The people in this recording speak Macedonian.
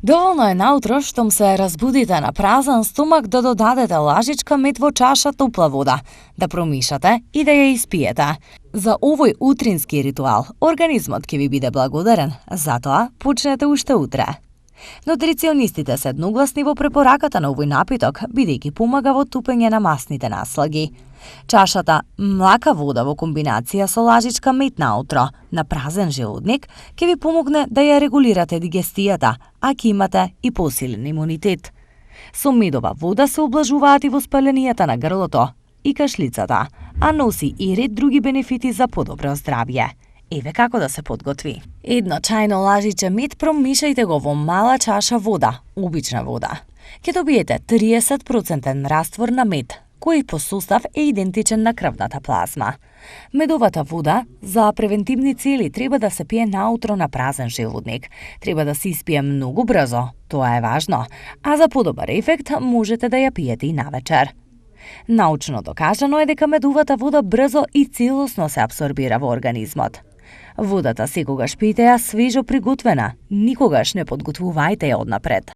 Доволно е наутро штом се разбудите на празен стомак да додадете лажичка мед во чаша топла вода, да промишате и да ја испиете. За овој утрински ритуал организмот ќе ви биде благодарен, затоа почнете уште утре. Нутриционистите се едногласни во препораката на овој напиток, бидејќи помага во тупење на масните наслаги. Чашата млака вода во комбинација со лажичка мед наутро на празен желудник ќе ви помогне да ја регулирате дигестијата, а ќе имате и посилен имунитет. Со медова вода се облажуваат и воспаленијата на грлото и кашлицата, а носи и ред други бенефити за подобро здравје. Еве како да се подготви. Едно чајно лажиче мед промишајте го во мала чаша вода, обична вода. Ќе добиете 30% раствор на мед, кој по состав е идентичен на крвната плазма. Медовата вода за превентивни цели треба да се пие наутро на празен желудник. Треба да се испие многу брзо, тоа е важно, а за подобар ефект можете да ја пиете и навечер. Научно докажано е дека медовата вода брзо и целосно се апсорбира во организмот. Водата секогаш пиете ја свежо приготвена, никогаш не подготвувајте ја однапред.